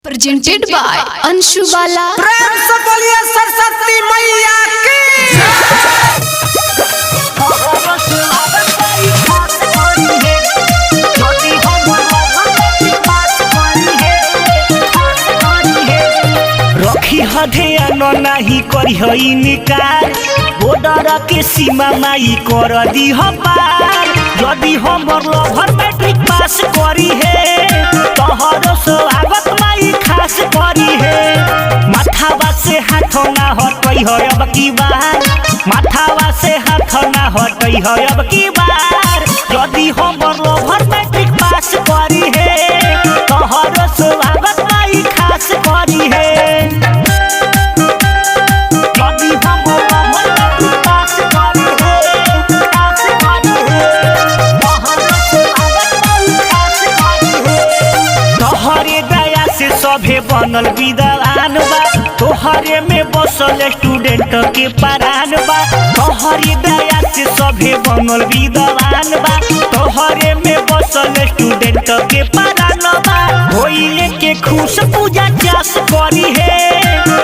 Presented by Anshu Bala. प्रेम से बोलिए सरस्वती मैया की। रखी हधे न नाही करी हई निकार, बॉर्डर के सीमा माई कर दी पार। यदि हमर लभर मैट्रिक पास करी हे, तोहरो स्वागत माई खास करी हे। माथावा से हाथ ना हटई है अब की बार, माथावा से हाथ ना हटई है अब की बार। यदि हमर लभर मैट्रिक पास करी हे, तोहरो स्वागत माई खास करी हे। यदि हमर लभर मैट्रिक पास करी हे, पास करी हे, तोहरो स्वागत माई खास करी हे। तोहरे दया से सभे बनल विद्वान बा, तोहरे में बसल स्टूडेंट के परान बा। तोहरे दया से सभे बनल विद्वान बा, तोहरे में बसल स्टूडेंट के परान बा। होइले के खुश पूजा चास करी हे,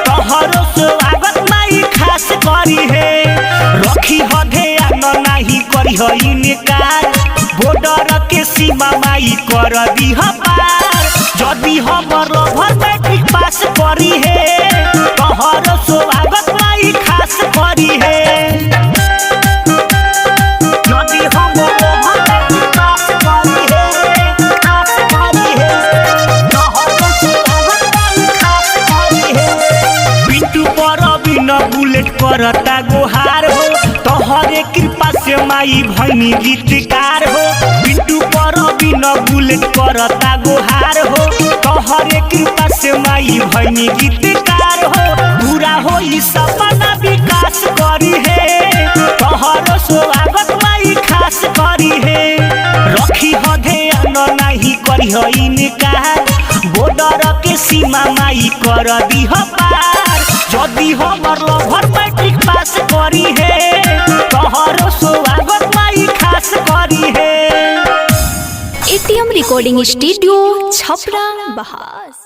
तोहरो स्वागत माई खास करी हे। रखी हधे न नाही करी हई निकार, बॉर्डर के सीमा माई कर दी पार। यदि हमर लभर मैट्रिक पास करी हे, तोहरो स्वागत माई खास करी हे। यदि हमर लभर मैट्रिक पास करी हे, खास करी हे, तोहरो स्वागत माई खास करी हे। बिट्टू पर बिना बुलेट करता गोहार हो, तोहरे कृपा से माई भैनी गीतकार हो। बिट्टू पर बिना बुलेट करता गोहार हो, तोहरे कृपा से माई भैनी गीतकार हो। पूरा हो ई सपना विकास करी हे, तोहरो स्वागत माई खास करी हे। रखी हधे न नाही करी हई निकार, बॉर्डर के सीमा माई कर दी पार। यदि हमर लभर मैट्रिक पास करी हे, तोहरो स्वागत माई खास करी हे। ATM recording studio, Chhapra, Bahas.